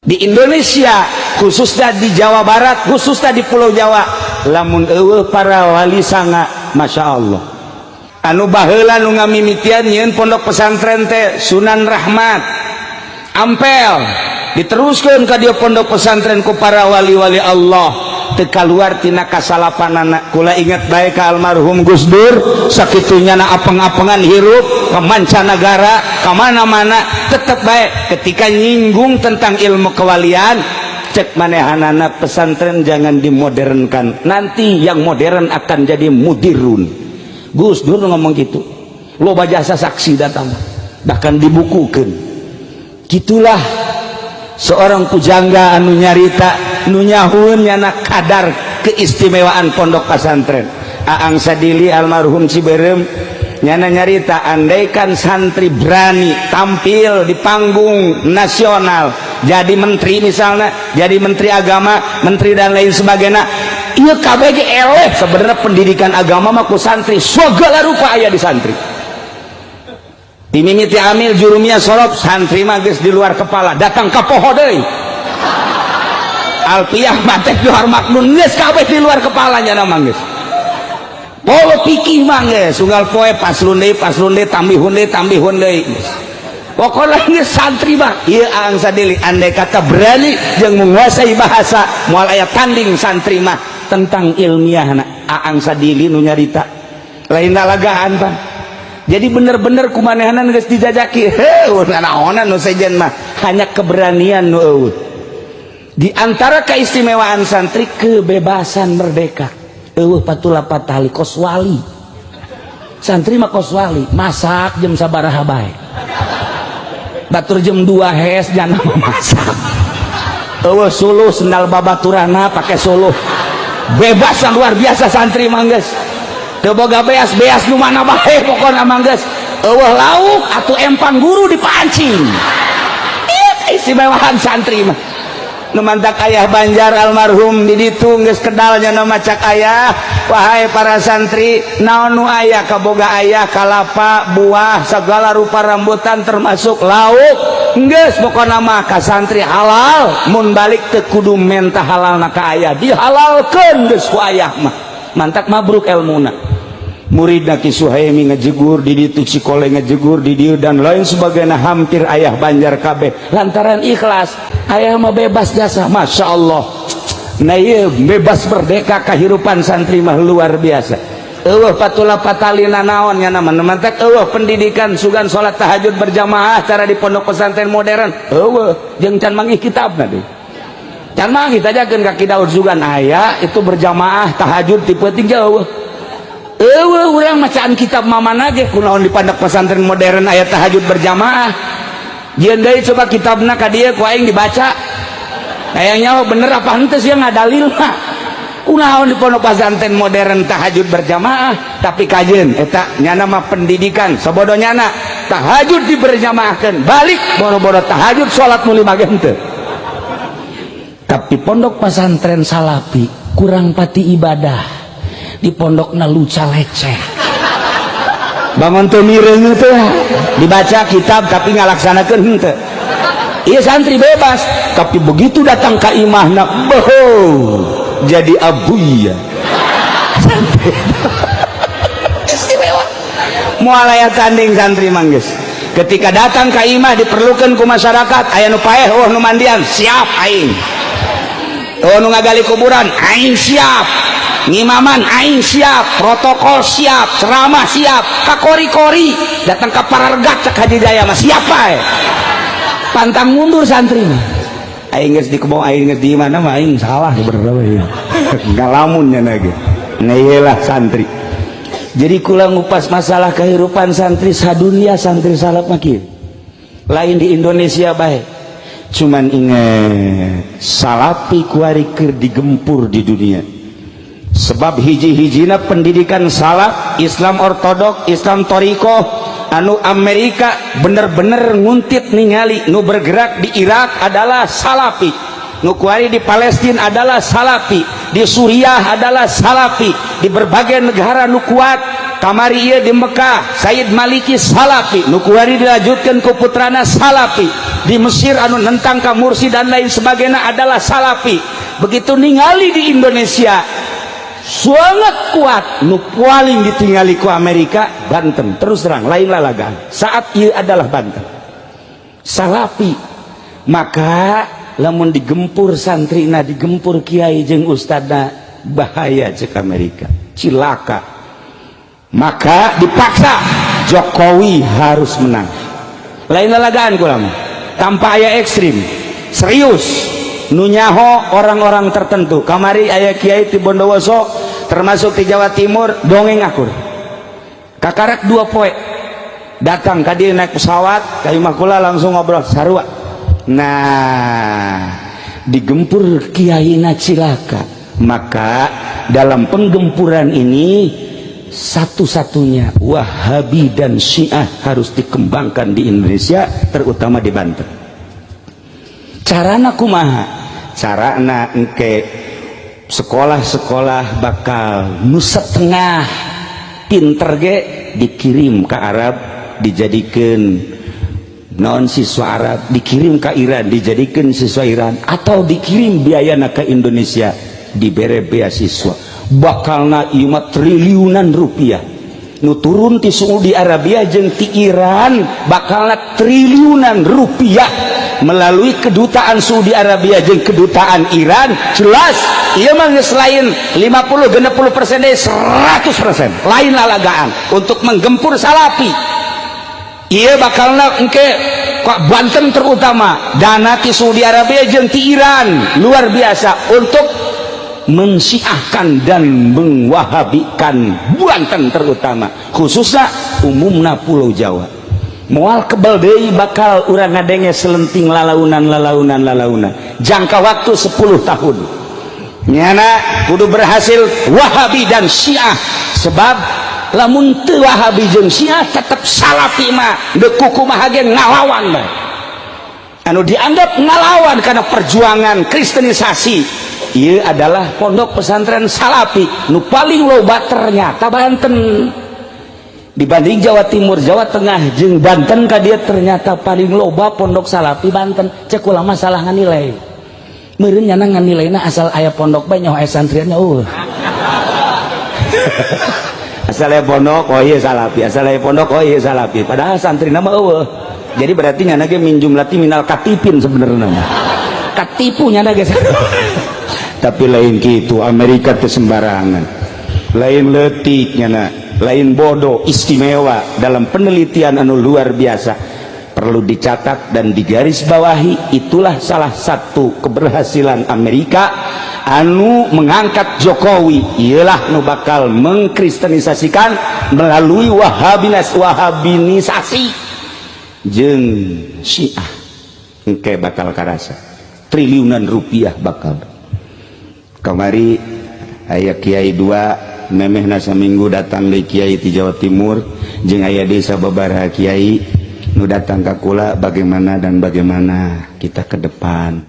Di Indonesia, khususnya di Jawa Barat, khususnya di Pulau Jawa, lamun euweuh para wali sanga, Masya Allah. Anu baheula nu ngamimitian nyieun pondok pesantren teh Sunan Rahmat Ampel, diteruskan ka dieu pondok pesantren ku para wali-wali Allah, teu kaluar tina kasalapanana. Kula ingat bae ka almarhum Gus Dur, sakitunya na apeng-apengan hirup ke mancanagara, ka mana-mana, tetep bae ketika nyinggung tentang ilmu kewalian, cek manehanana, "Pesantren jangan dimodernkan, nanti yang modern akan jadi mudirun." Gus Dur ngomong gitu, loba jasa saksi datang, bahkan dibukukan. Gitulah seorang pujangga anu nyarita, nu nyahueun nyana kadar keistimewaan pondok pesantren. Aang Sadili almarhum Ciberem nyana nyarita, andaikan santri berani tampil di panggung nasional jadi menteri misalnya, jadi menteri agama, menteri dan lain sebagainya, iya KBG eleh. Sebenarnya pendidikan agama mah ku santri segala rupa aya di santri. Dimimiti amil jurumiyah sorop, santri mah geus di luar kepala, datang ka poho deui. Alfiyah, mantek, Johar Maknun, geus kabeh di luar kepalanya nama geus. Polo pikih mah geus unggal poe paslon deui, paslon deui, tambihun deui, tambihun deui. Pokoknya geus santri mah ieu Aang Sadili, andai kata berani jeung menguasai bahasa, moal aya tanding santri mah tentang ilmiahna. Aang Sadili nu nyarita, lain lalagaan, Pak. Jadi bener-bener kumanehanan geus dijajaki, heuh, naonan nu sejen mah, hanya keberanian nu euweuh. Di antara keistimewaan santri, kebebasan, merdeka, euweuh patula patali, kos wali. Santri mah kos wali, masak jam sabaraha bae, batur jam 2 hes jangan masak, euweuh suluh, sendal babaturana pakai suluh. Bebas yang luar biasa santri mah, geus teu boga beas, beas nu mana bae pokona mah geus. Euweuh lauk atuh empang guru dipancing. Ieu keistimewaan santri mah. Nu mantak ayah Banjar almarhum di ditu geus kedalnya nu cak ayah, "Wahai para santri, naon nu aya kaboga ayah, kalapa, buah, segala rupa rambutan, termasuk lauk, geus pokona mah ka santri halal. Mun balik teu kudu menta halalna ka ayah, dihalalkeun geus ku ayah mah." Mantak mabruk elmuna muridna. Ki Suhaimi ngejegur di ditu, Cikole ngejegur di dieu, dan lain sebagainya, hampir ayah Banjar kabeh, lantaran ikhlas ayah mah bebas jasa. Masya Allah. Nah, iya, bebas merdeka kehidupan santri mah luar biasa, euweuh patula patalina naon nya nama. Mantak euweuh pendidikan sugan salat tahajud berjamaah cara di pondok pesantren modern, euweuh, jeung can manggih kitabna deui, can manggih. Tajakeun ka Ki Daud, sugan aya itu berjamaah tahajud tipe tiga? Euweuh, euweuh. Urang macaan kitab mamana ge, kunaon di pondok pesantren modern aya tahajud berjamaah? Jieun deui coba kitabna ka dieu ku aing dibaca, kayaknya bener apa henteu sih ngadalil mah. Kunaon di pondok pesantren modern tahajud berjamaah? Tapi kajen eta nyana mah pendidikan sabodo nyana tahajud diberjamaahkeun, balik boro-boro tahajud, salat nu lima ge henteu. Tapi pondok pesantren salafi kurang pati ibadah, di pondokna luca leceh, bangun teu mireung teh, dibaca kitab tapi ngalaksanakeun henteu. Iya, santri bebas, tapi begitu datang ke imahna, boho, jadi abuya. Santri istimewa, moal aya tanding santri mah geus. Ketika datang ke imah diperlukan ku masyarakat, aya nu paeh, oh, nu mandian, siap aing. Oh, nu ngagali kuburan, aing siap. Ngimaman aing siap, protokol siap, ceramah siap, kakori-kori datang ke parargat, cek Haji Jaya mah siapa ya, pantang mundur santri mah. Aing geus di kebo, aing geus di mana mah aing salah sebenarnya ya, ngalamun nya lagi. Nah, iyalah santri. Jadi kula ngupas masalah kehidupan santri sadunia, santri salaf mah kieu, lain di Indonesia bae. Cuman ingat, salafi kuari keur digempur di dunia, sebab hiji-hijina pendidikan salaf, Islam ortodok, Islam toriko, anu Amerika bener-bener nguntit ningali nu bergerak di Irak adalah salafi, nu kuari di Palestina adalah salafi, di Suriah adalah salafi, di berbagai negara nu kuat. Kamari ieu di Mekah Sayyid Maliki Salafi, nu kuari dilanjutkeun ku putrana Salafi. Di Mesir anu nentang ka Mursi dan lain sebagainya adalah Salafi. Begitu ningali di Indonesia sangat kuat, nu paling ditinggali ku Amerika Banten. Terus terang, lain lalagan, saat ieu adalah Banten Salafi. Maka lamun digempur santrina, digempur kiai jeung ustadna, bahaya cek Amerika, cilaka. Maka dipaksa Jokowi harus menang. Lain lalagaan kula mah, tanpa aya ekstrim, serius. Nu nyaho orang-orang tertentu. Kamari aya kiai di Bondowoso, termasuk di Jawa Timur, dongeng akur kakarak 2 poe datang ka dieu naik pesawat ka imah kula, langsung ngobrol sarua. Nah, digempur kiai cilaka. Maka dalam penggempuran ini satu-satunya Wahabi dan Syiah harus dikembangkan di Indonesia, terutama di Banten. Carana kumaha? Carana engke sekolah-sekolah bakal nu setengah pinter ge dikirim ke Arab, dijadikan non siswa Arab, dikirim ke Iran, dijadikan siswa Iran, atau dikirim biayana ke Indonesia, dibere beasiswa. Bakalna ieu mah triliunan rupiah nu turun ti Saudi Arabia jeung ti Iran. Bakalna triliunan rupiah melalui kedutaan Saudi Arabia jeung kedutaan Iran. Jelas ieu mah geus lain 50 60% deui, 100%, lain lalagaan untuk menggempur Salafi. Ieu bakalna engke kok Banten terutama dana ti Saudi Arabia jeung ti Iran luar biasa untuk mensiahkan dan mengwahabikan Banten terutama, khususnya umumna Pulau Jawa. Moal kebal deui bakal urang ngadenge selenting lalaunan, lalaunan, lalaunan. Jangka waktu 10 tahun nyana kudu berhasil Wahabi dan Syiah, sebab lamun teu Wahabi jeung Syiah tetep Salafi mah deuk kumaha ge ngalawan bae. Anu dianggap ngalawan karena perjuangan kristenisasi ieu adalah pondok pesantren Salafi nu paling loba ternyata Banten. Dibanding Jawa Timur, Jawa Tengah jeung Banten ka dieu, ternyata paling loba pondok Salafi Banten. Cek ulama salah nganilai meureun, nyana nganilaina asal aya pondok bae, nyaho aya santriannya. Asal aya pondok, oh iya Salafi, asal aya pondok, oh iya Salafi, padahal santri nama eueuh. Jadi berarti nyana ge min jumlati minal katipin, sebenarnya mah katipu nyana ge. Tapi lain gitu, Amerika teh sembarangan, lain letik nyana, lain bodoh, istimewa dalam penelitian anu luar biasa. Perlu dicatat dan digarisbawahi, itulah salah satu keberhasilan Amerika anu mengangkat Jokowi, ialah nu bakal mengkristenisasikan melalui wahabinas, wahabinisasi jeung Syiah. Engke bakal karasa triliunan rupiah bakal. Kamari aya kiai dua, memeh nasa minggu datang di kiai di Jawa Timur jeung aya desa babaraha kiai nu datang ka kula, bagaimana dan bagaimana kita ke depan.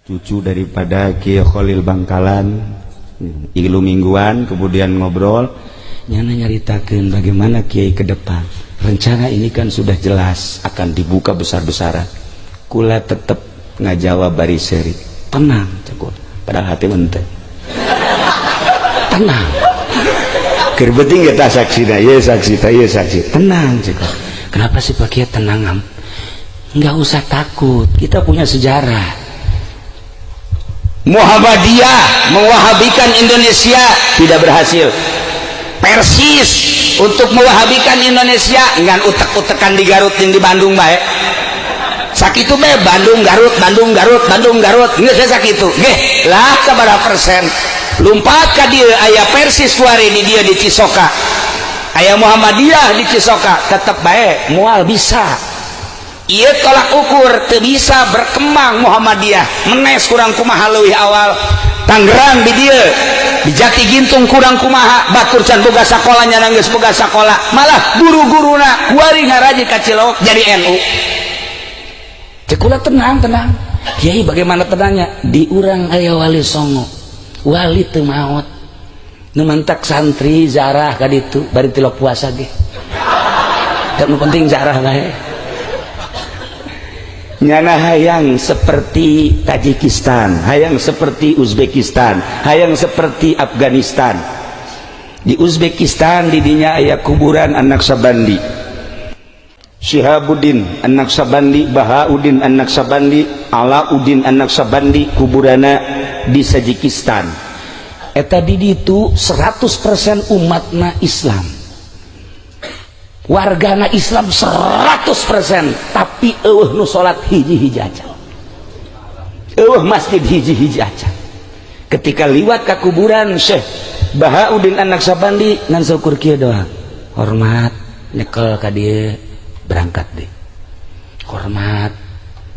Cucu daripada Kiai Khalil Bangkalan ilu mingguan, kemudian ngobrol, nyana nyaritakeun bagaimana kiai ke depan. Rencana ini kan sudah jelas akan dibuka besar-besaran. Kula tetep ngajawab bari seri, "Tenang," cek, padahal hati ente tenang. Keur penting kita saksi dah ya, saksi ta ya, saksi. "Tenang," cek. "Kenapa sih, Pak Kiai, tenang?" Am, nggak usah takut, kita punya sejarah. Muhammadiyah mewahabikan Indonesia tidak berhasil. Persis untuk mewahabikan Indonesia ngan utek-utekan di Garut dan di Bandung baik. Sakitu be, Bandung Garut, Bandung Garut, Bandung Garut, geus sakitu ge lah. Sabaraha persen lumpat ka dieu? Aya Persis kuari di dieu, di Cisoka aya Muhammadiyah, di Cisoka tetep bae moal bisa. Ieu tolak ukur, teu bisa berkembang Muhammadiyah. Menes kurang kumaha leuwih awal, Tangerang di dieu di Jati Gintung kurang kumaha, batur can boga sakola, nyana geus boga sakola. Malah guru-guruna kuari ngaraji ka Cilok jadi NU. Cek kula, "Tenang, tenang, Kiai." "Bagaimana tenangnya? Di urang aya Wali Songo, wali teu maot." Nu mantak santri zarah ka ditu bari tilok puasa ge. Da nu penting zarah bae. Nyana hayang seperti Tajikistan, hayang seperti Uzbekistan, hayang seperti Afghanistan. Di Uzbekistan didinya aya kuburan anak Sabandi, Syihabuddin anak Sabandi, Bahauddin anak Sabandi, Alauddin anak Sabandi, kuburana di Tajikistan. Eta di ditu 100% umatna Islam, wargana Islam 100%, tapi euweuh nu salat hiji-hiji aja, euweuh masjid hiji-hiji aja. Ketika liwat ka kuburan Syekh Bahauddin anak Sabandi, ngan syukur kieu doang, hormat, nyekel ka dieu, berangkat deh, hormat,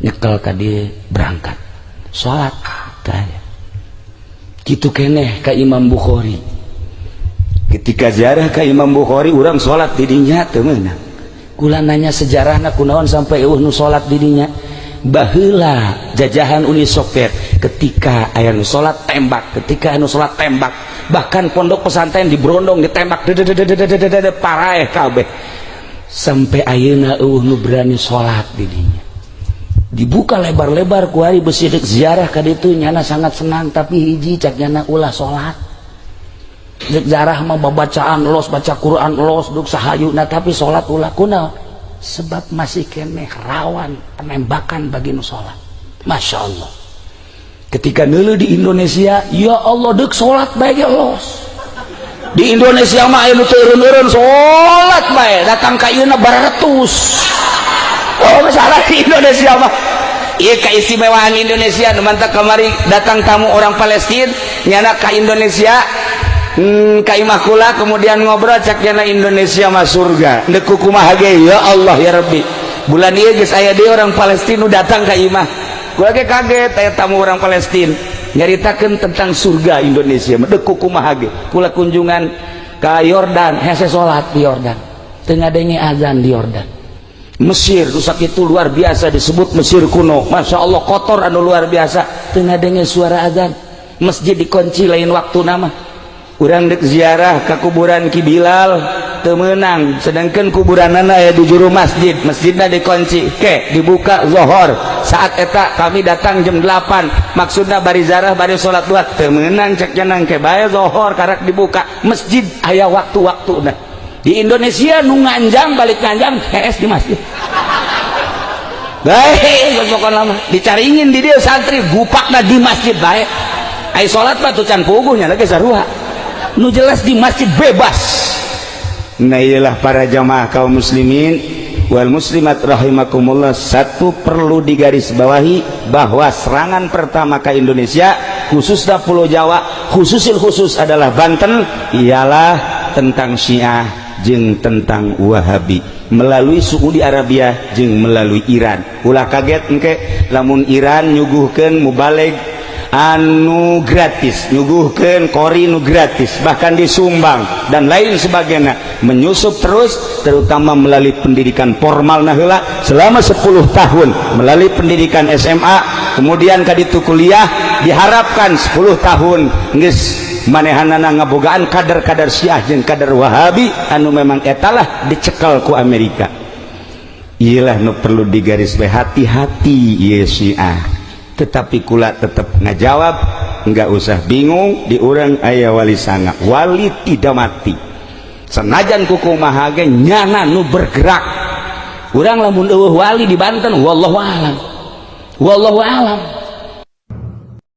nyekel ka dieu, berangkat salat tanya. Gitu keneh ka Imam Bukhari. Ketika ziarah ka Imam Bukhari, urang salat di dinya teu meunang. Kula nanya sejarahna kunaon sampai euweuh nu salat di dinya. Baheula jajahan Uni Soviet, ketika aya nu salat tembak, ketika anu salat tembak. Bahkan pondok pesantren diberondong, ditembak, paraeh kabeh. Sampai ayeuna euweuh nu berani salat di dinya. Dibuka lebar-lebar kuari besi. Dek ziarah ka ditu, nyana sangat senang, tapi hiji cak nyana, ulah salat. Dek ziarah mah babacaan los, baca Quran los, duk sahayuna, tapi salat ulah. Kunaon? Sebab masih keneh rawan penembakan bagi nu salat. Masya Allah, ketika ngeuleuh di Indonesia, ya Allah, dek salat bae ge los. Di Indonesia mah aya nu teu eureun-eureun salat bae, datang ka ieu baratus. Oh, masalah di Indonesia mah. Iya, keistimewaan Indonesia nu mantak kamari datang tamu orang Palestina, nyana ka Indonesia, ka imah kula, kemudian ngobrol, cak nyana Indonesia mah surga. Deuk kumaha ge, ya Allah ya Rabbi. Bulan ieu geus aya deui orang Palestina nu datang ka imah kula ge. Kaget aya tamu orang Palestina nyaritakeun tentang surga Indonesia. Deuk kumaha ge, kula kunjungan ka Yordan, hese salat di Yordan, teu ngadenge azan di Yordan. Mesir rusak itu luar biasa, disebut Mesir kuno, Masya Allah, kotor anu luar biasa, teu ngadenge suara azan, masjid dikunci. Lain waktu nama urang dek ziarah ke kuburan Ki Bilal teu meunang, sedangkan kuburanana aya di juru masjid, masjidna dikunci. Ke dibuka zohor saat eta kami datang jam 8, maksudna bari ziarah bari salat duha, teu meunang cek nang ke bae zohor karak dibuka masjid. Aya waktu-waktu. Nah, di Indonesia nu nganjang balik nganjang hees di masjid baik, pokokna mah dicaringin di dia santri gupakna di masjid baik. Ai salat mah tuh can puguhnya lagi sarua, nu jelas di masjid bebas. Nah, iyalah para jamaah kaum muslimin wal muslimat rahimakumullah, satu perlu digarisbawahi bahwa serangan pertama ke Indonesia, khususnya Pulau Jawa, khususil khusus adalah Banten, ialah tentang Syiah jeung tentang Wahabi melalui Saudi Arabia jeung melalui Iran. Ulah kaget engke lamun Iran nyuguhkeun mubalig anu gratis, nyuguhkeun qori nu gratis, bahkan disumbang dan lain sebagainya, menyusup terus, terutama melalui pendidikan formal. Nah, heula selama 10 tahun melalui pendidikan SMA, kemudian kaditu kuliah, diharapkan 10 tahun geus manehanana ngabogaan kader-kader Syiah jeung kader Wahabi anu memang etalah dicekal ku Amerika. Iyalah nu perlu digaris hati-hati ieu Syiah. Tetapi kula tetap ngajawab, nggak usah bingung, di urang aya Wali Sanga, wali tidak mati. Senajan kukumaha ge nyana nu bergerak. Urang lamun euweuh wali di Banten, wallahu alam, wallahu alam.